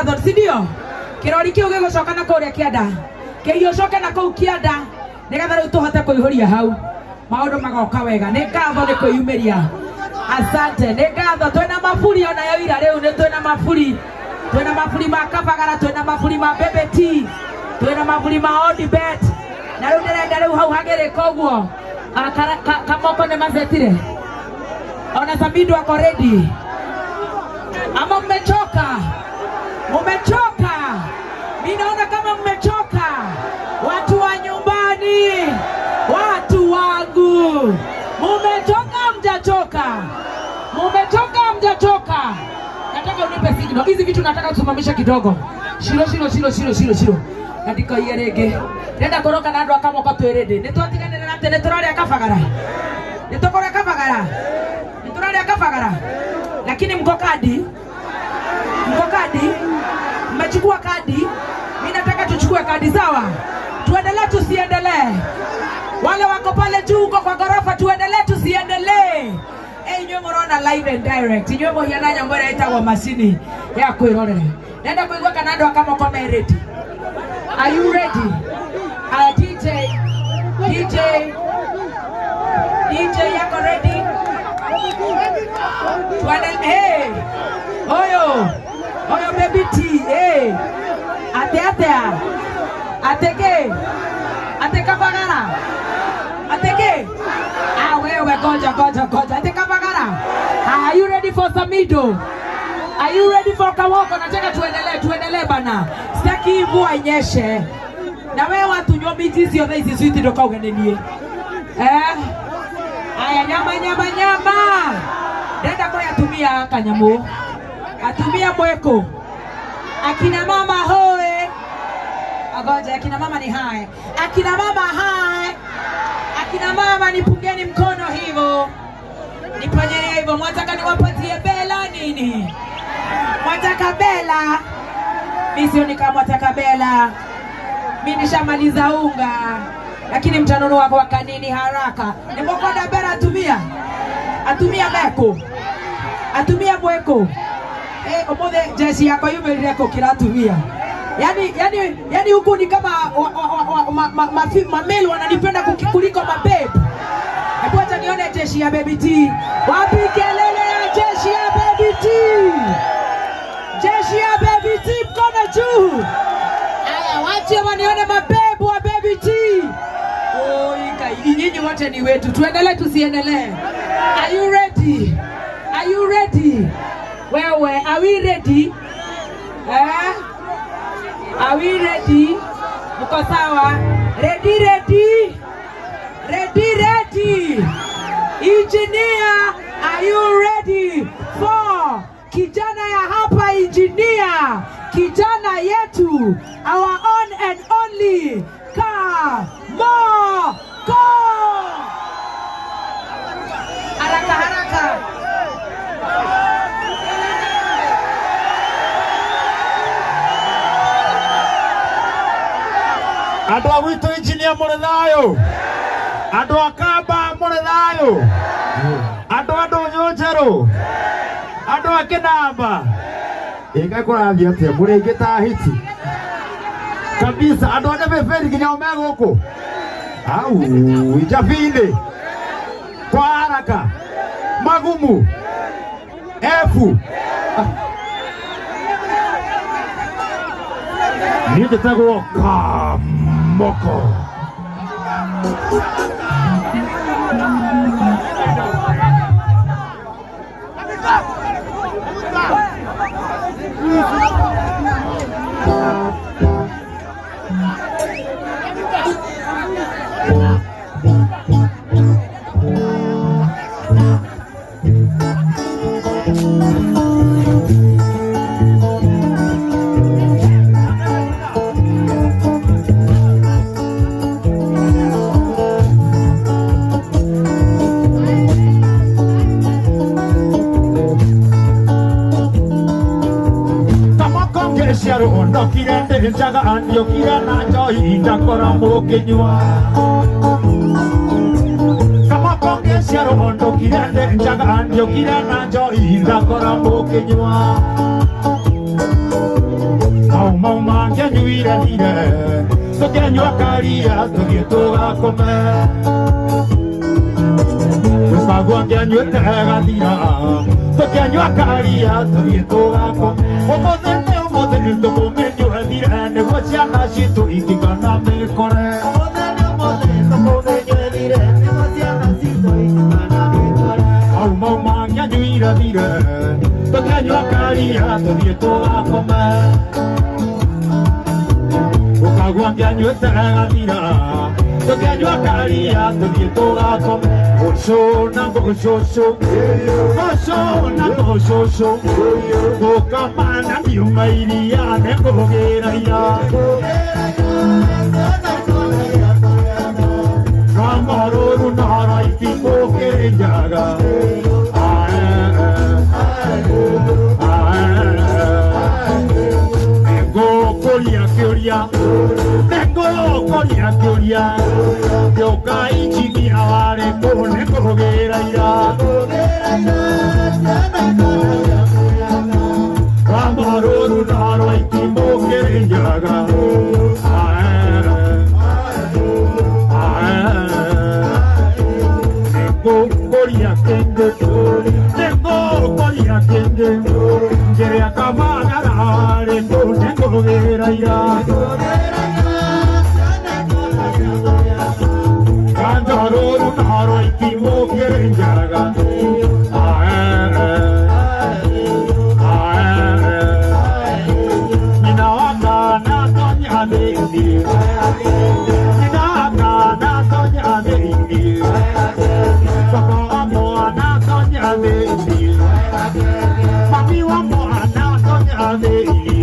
Marathon, si ndio? Kirori kiu gigucoka na kuria kianda, kĩhiũcoke na kũu kĩanda, nĩgetha rĩu tũhote kũihũria hau, maũndũ magoka wega. Nĩ ngatho nĩ kwĩyumĩria, asante, nĩ ngatho. Twĩna maburi onayo ira rĩu nĩ twĩna maburi, twĩna maburi ma Kabagara, twĩna maburi ma Bebe T, twĩna maburi ma Odibet, na rĩu ndĩrenda rĩu hau hagĩrĩka ũguo. Ah, Kamoko nĩ macetire ona Samido ako ready ama mmechoka? Mumechoka? Mi naona kama mmechoka, watu wa nyumbani, watu wangu, mumechoka? Mjachoka? Mumechoka? Mjachoka? Nataka unipe signal. Hizi vitu nataka kusimamisha kidogo. Shiro shiro shiro shiro shiro shiro. Na ndikoiye rĩngĩ. Ndĩrenda kũroka na andũ a Kamoko twĩ ready. Nĩ twatiganĩra atĩ nĩ tũrarĩa Kabagara. Nĩ tũkũrĩa Kabagara. Nĩ tũrarĩa Kabagara. Lakini mko kadi? Mko kadi? Mmechukua kadi? Mimi nataka tuchukue kadi, sawa? Tuendelee tusiendelee? Wale wako pale juu huko kwa ghorofa, tuendelee tusiendelee? Eh, inyuĩ mũrona live and direct, inyuĩ mũhiana nyamũ ĩrĩa ĩtagwo macini ya kwĩrorera. Nenda kũigua kana andũ a Kamoko me ready. Are you ready? DJ, DJ, DJ yako ready? Tuende, hey, oyo, oyo Baby T, hey. Ate atea, ate ke, ate Kabagara, ate ke. Ah, wewe goja goja goja, ate Kabagara. Are you ready for Samido? Are you ready for Kamoko? Nataka tuendelee, tuendelee bana. Sitaki mvua inyeshe. Na wewe watu nyomiti ciothe ici switi ndũkauge nĩ niĩ. Eh? Aya, nyama nyama nyama. Ndenda kwa atumia kanyamu. Atumia mweko. Akina mama hoe. Agoja, akina mama ni hai. Akina mama hai. Akina mama nipungeni mkono hivyo. Nipanyeni hivyo. Mwataka niwapatie bela nini? Mwataka bela? Mimi sioni kama mwataka bela. Mimi nishamaliza unga. Lakini mtanunua kwa kanini haraka. Nimekwenda bela atumia. Atumia meko. Atumia mweko. Eh, omothe jeshi yakwa yumĩrire kũ kĩratumia. Yani huku ni kama mameli wananipenda kuliko mababe. Hebu acha nione jeshi ya Baby T. Wapi kelele ya jeshi ya Baby T? Jeshi ya Baby T, mkono juu. Aya, wache wanione mabebu wa Baby T. Oi, kai, nyinyi wote ni wetu. Tuendelee tusiendelee? Are you ready? Are you ready? Wewe, are we ready? Eh? Are we ready? Mko sawa? Ready, ready? Ready, ready? Engineer, are you ready for kijana ya hapa engineer, kijana yetu, our own and only Kamoko. Haraka haraka. Andå a gwitå injinia må rä thayå, andå a Kamba må rä thayå, andå a ndå njerå, andå a kä namba ä kaä kå rathiä atä a må rä aingä ta hiti kabisa, andå a Nyabĩbĩri nginya o me gå kå au Njabinĩ kwa haraka magumu efu niä njätagwo Kamoko. Kamoko ngĩciarwo ndokire ndĩ njaga, ndiokire na njohi, ndakora mũkĩnyua. Kamoko ngĩciarwo ndokire ndĩ njaga, ndiokire na njohi, ndakora mũkĩnyua. Mau mau mangĩanyuire thire, tũkĩanyua karia tũthiĩ tũgakome. Gũkagwo angĩanyuĩte gathira, tũkĩanyua karia tũthiĩ tũgakome. Ũmũthĩ nĩ ũmũthĩ tũkũmĩnyua thire, nĩguo ciana citũ itikana mĩkore. Mau mau mangĩanyuire thire, tũkĩanyua karia tũthiĩ tũgakome. Gũkagwo angĩanyuĩte gathira, tũkĩanyua karia tũthiĩ tũgakome. Gũcũ na gũcũcũ, gũcũ na gũcũcũ, gũkama na miuma iria nĩngũgĩra ira. Rwa marũrũ na rwa itimũ Kĩrĩnyaga. Nĩngũkũria kĩũria, nĩngũkũria kĩũria, gĩũka injinia warĩ kũ nĩngũgĩra ira. Rwa marũrũ na rwa itimũ Kĩrĩnyaga. Nĩngũkũria kĩngĩ, nĩngũkũria kĩngĩ, njĩrĩa kamagara warĩ kũ nĩngũgĩra ira. Kanjarũrũ na rwa itimũ Kĩrĩnyaga. Nyina wa kana tonya thĩinĩ, nyina wa kana tonya thĩinĩ, baba wa mwana tonya thĩinĩ, mami wa mwana tonya thĩinĩ,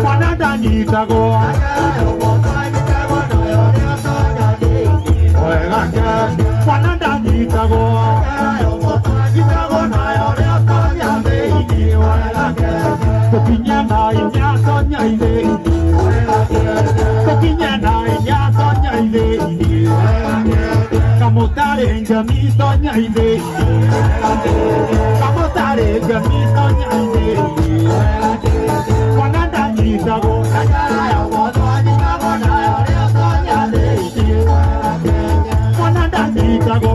mwana ndanyitagwo wega ke, mwana ndanyitagwo tũkinye na inya tonya ithĩinĩ, tũkinye na inya tonya ithĩinĩ, kamũtarĩ njami tonya ithĩinĩ, kamũtarĩ njami tonya ithĩinĩ, mwana ndanyitagwo mwana ndanyitagwo.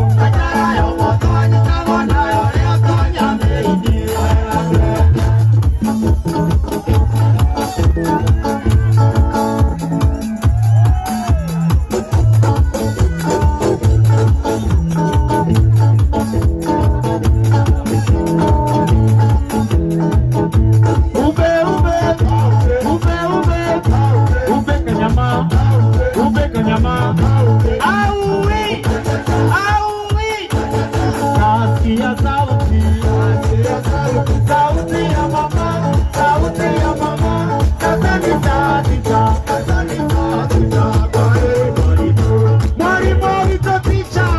Ube ube ube ube ube kanyama, ube kanyama, aui aui, nasikia sauti, sauti ya mama, sauti ya mama, sasa ni saa sita. Mwalimu witũ teacher,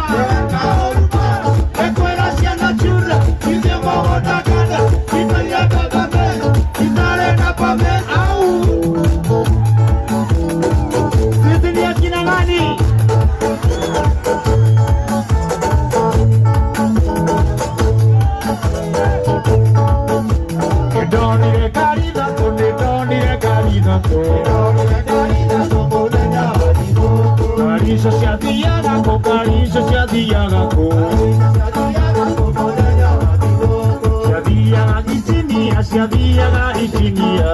ekwĩra ciana ciure, ithuĩ mũgũnda kana, itaria mbembe, itarĩ na pame, au. Sisi ni akina nani? Nĩndonire ngari ithatũ, nĩndonire ngari ithatũ, ngari icio ciathiaga kũ, ngari icio ciathiaga kũ, ciathiaga ichinia, ciathiaga ichinia,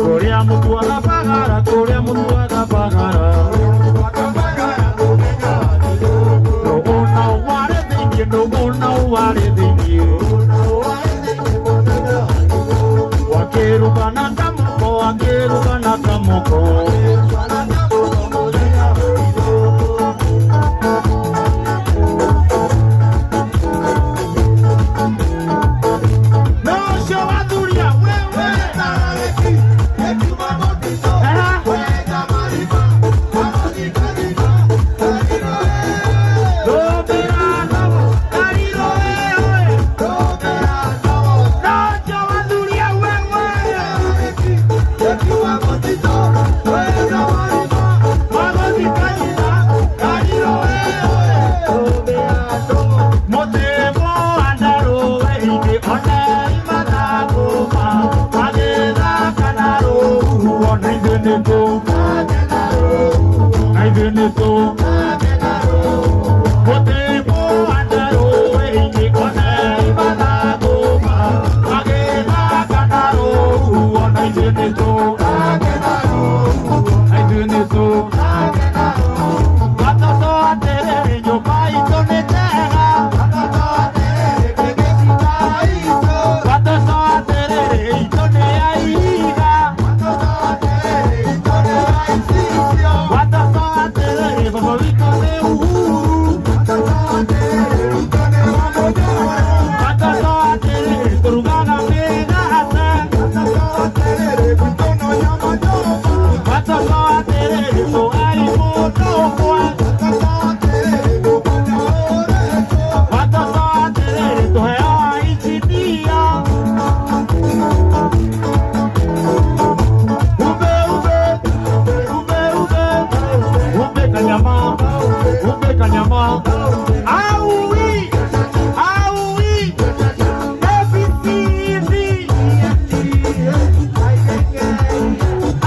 kũrĩa mũtuaga bagara, kũrĩa mũtuaga bagara, nũgũ na warĩ thĩinĩ, nũgũ na warĩ thĩinĩ, wakĩruga na kamũko, akĩruga na kamũko. No ũcio wathuria wewe. Ithuĩ nĩ tũ na ithuĩ nĩ tũ gũtĩ mũhanda rũĩ-inĩ ona imathagũma magĩthaka na rũhuho na ithuĩ nĩ tũ na ithuĩ nĩ tũ watoto atĩrĩrĩ nyũmba itũ nĩ njega watoto atĩrĩrĩ itũ nĩ ya ihiga watoto atĩrĩrĩ baba witũ nĩ Uhuru watoto atĩrĩrĩ tũrugaga mĩgate watoto atĩrĩrĩ tũgai mũndũ ũmwe watoto atĩrĩrĩ tũheaga injinia umbe umbe umbe umbe umbe kanyama umbe kanyama aui aui ABCD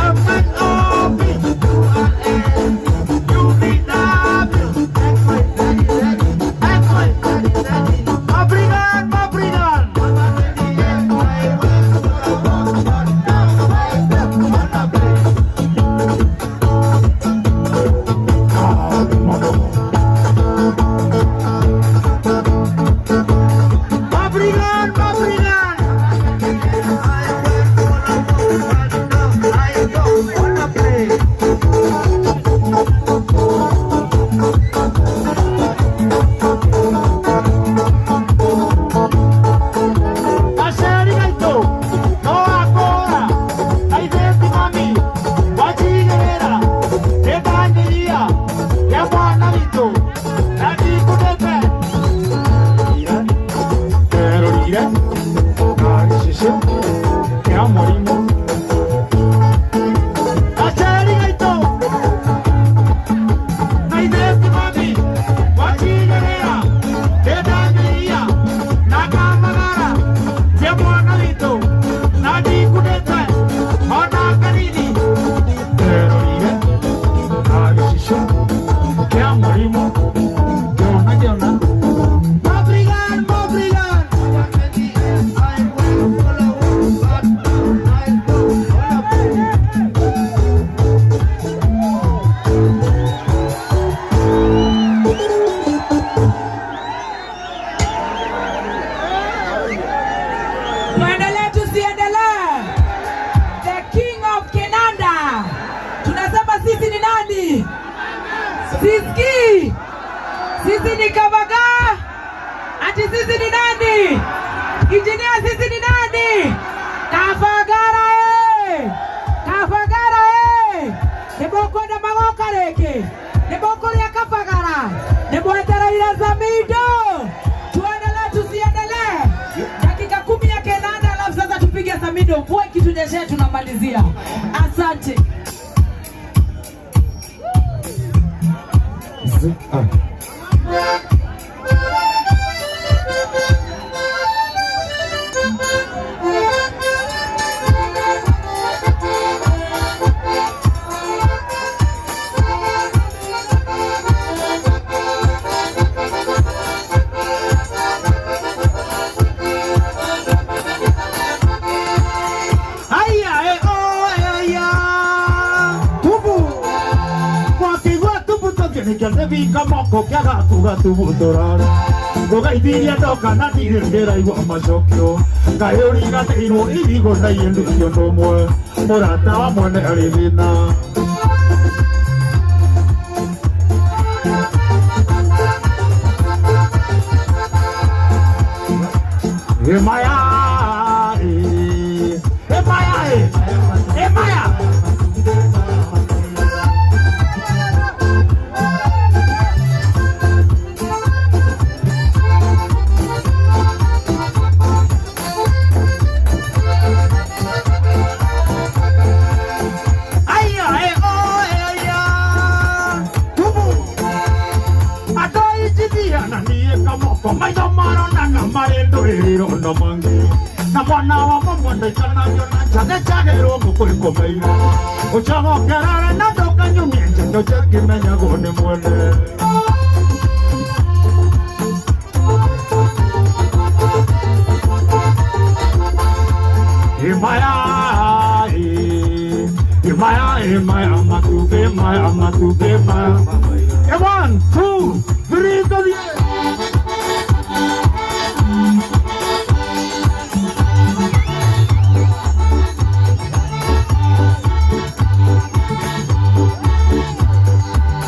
M N O P U V W X Y Mabrigan Mabrigan. Mabrigan Mabrigan. Aciari aitũ no akũra aithĩti mami wanjigĩrĩra nĩndanyihia kĩa mwana witũ na ndikundĩte nderorire na gĩcicio kĩa mũrimũ aciari aitũ na ithĩti mami wanjigĩrĩra nĩndanyihia na ngamagara kĩa mwana witũ na ndikundĩte ona kanini nderorire na gĩcicio kĩa mũrimũ ngĩona ngĩona Mabrigan Mabrigan. Tuendelee tusiendelee? The King of Kinanda. Tunasema sisi ni nani? Sisikii. Sisi ni Kavaga. Ati sisi ni nani? Injinia, sisi ni nani? Kavagara eh! Kavagara eh! Nĩmũkwenda magoka rĩngĩ? Nĩmũkũrĩa Kabagara? Nĩmwetereire Samido? Tuendelee tusiendelee? Dakika 10 ya Kinanda, alafu sasa tupige Samido. Mvua ikitunyeshea tunamalizia. Asante. Aya, eh, oh, aya. Tubu. Mwakigua tubu tũngĩnĩkĩandĩbika moko kĩaga kuga tubu tũrore ngũgeithirie ndoka na ndirĩ ndĩraigua macokio kaĩ ũriganĩirwo irigo na ienducio ũndũ ũmwe mũrata wa mwene arĩ thĩna. Emaya, eh, emaya, eh, emaya. Aya, eh, oh, aya. Tubu. Andũ injinia na niĩ kamoko maitho maronana marĩ ndũrĩrĩ na mangĩ Na mwana wa mũmwe ndaikanagio na nja nĩnjagĩrwo ngũkũ ĩkomeire ũcogokerere na ndũkanyumie njendo njĩkĩmenyagwo nĩ mwene. Imaya, imaya, imaya, matuke, maya, matuke, maya. 1, 2, 3, go.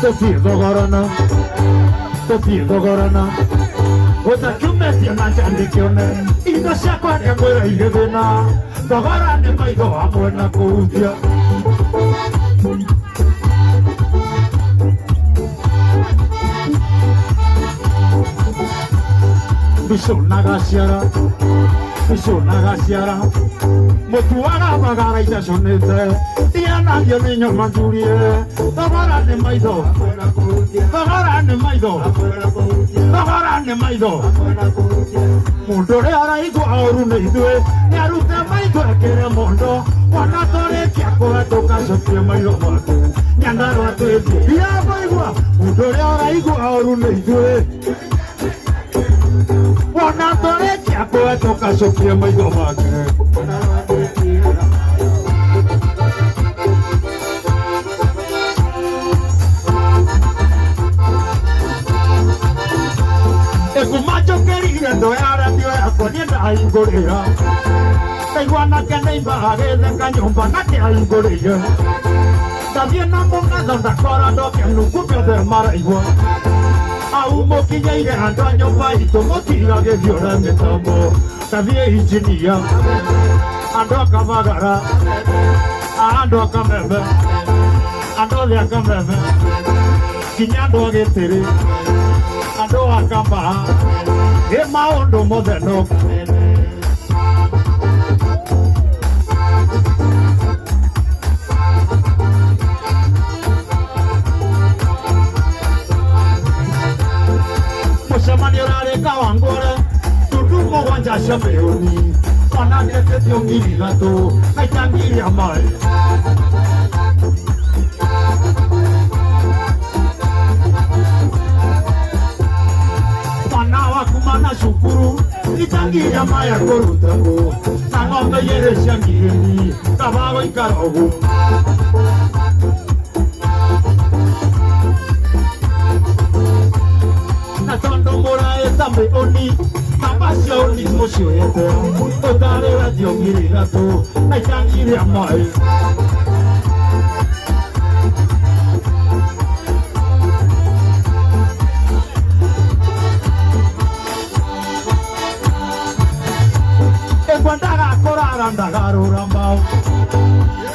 Tũthiĩ thogorana, tũthiĩ thogorana, ũtakiumĩtie na nja ndĩkĩone indo ciakwa ngĩkwĩra igĩthĩna thogora nĩ maitho hamwe na kũhutia. Biconaga ciara, biconaga ciara, mũtuaga bagara itacũnĩte ianagio nĩ nyama njurie thogora nĩ maitho, thogora nĩ maitho, thogora nĩ maitho. Mũndũ ũrĩa araigua ũru nĩ ithuĩ nĩarute maitho ekĩre mondo wona tũrĩkia kũhetũka cokie maitho make Nyandarũa twĩthiĩ ndirakũigua. Mũndũ ũrĩa ũraigua ũru nĩ ithuĩ wona tũrĩkia kũhetũka cokie maitho make. Kuma njũkĩrire ndo ya radio yakwa niĩ ndahingũrĩra ndaigua nake neiba agĩtheka nyũmba nake ahingũrĩire ndathiĩ na mũngatho ndakora ndokenu kumbe othe maraigua au mũkinyeire andũ a nyũmba itũ mũtigagĩthiũre mĩtambo ndathiĩ injinia andũ a Kamagara andũ a Kameme andũ othe a Kameme nginya andũ a Gĩtĩrĩ andũ a Kambaa ĩ maũndũ mothe no Kameme. Mũcemanio ũrarĩ Kawangware tundu mũgwanja cia mĩũni ona nĩetĩtio 3,000 na itangi rĩa maĩ. Mwana waku mana cukuru itangi rĩa maĩ akũruta kũ na ng'ombe igĩrĩ cia ngirĩni kaba gũikara ũguo. Na tondũ mũraĩta mĩũni namba cia ũni mũcioyete ũtarĩ wendio 3,000 na itangi rĩa maĩ. Kwendaga kũrara ndagarũra mbaũ,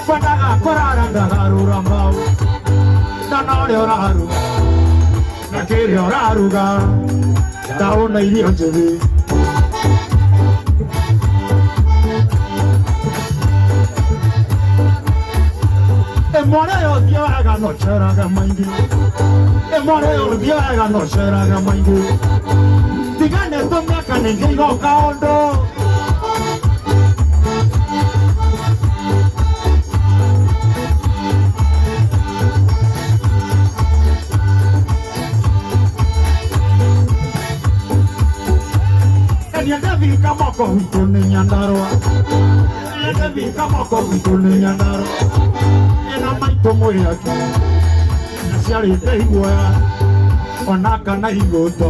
kwendaga kũrara ndagarũra mbaũ, ndona ũrĩa ũraruga na kĩrĩa ũraruga ndaũna irio njĩthĩ. Ĩmwe ũrĩa ũthiĩ wega no ũceraga maingĩ, ĩmwe ũrĩa ũthiĩ wega no ũceraga maingĩ, tigane tũmĩaka ningĩ igoka ũndũ. Niendevika moko gwitũ nĩ Nyandarũa, niendevika moko gwitũ nĩ Nyandarũa, ĩna maitũ mwĩaki aciarĩte iguoya ona kana igũto.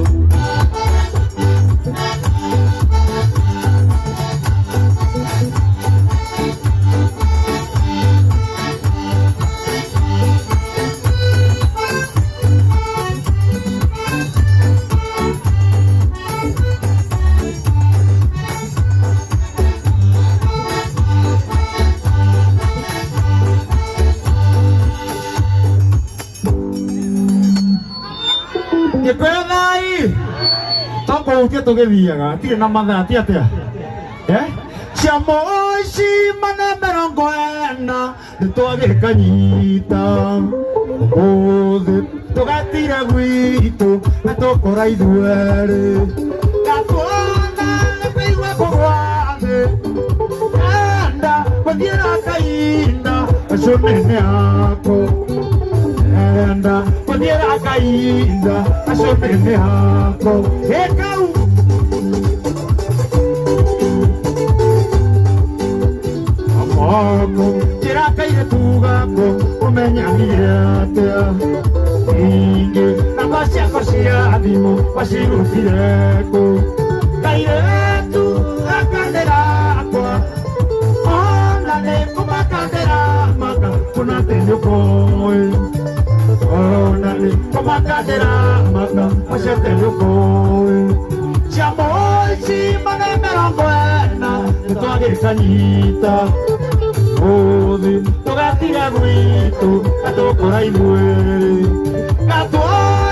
Gĩkũyũ thai tokũhutia tũgĩthiaga tirĩ na mathaa ti atĩa cia mũici mana 40 nĩtwagĩkanyita ũmũthĩ tũgatira gwitũ na tũkora ithuerĩ ndatuona nĩkũigua kũgwa thĩ Enda gũthiĩra kainda acio nene ako. Enda gũthiĩra kainda acio nene ako. Ĩkau amoko njĩra kairĩtu gako ũmenyanire atĩa ingĩ namba ciako cia thimũ wacirutire kũ kairĩtu gaka nĩ gakwa ona nĩ kũmakandĩra maka kũna atĩ nĩũkoĩ ona nĩ kũmakandĩra maka macio atĩ nĩũkoĩ cia mũici magana 40 nĩtwagĩkanyita uthi tũgatiga gwitũ gatũkũra ithuerĩ gatwa.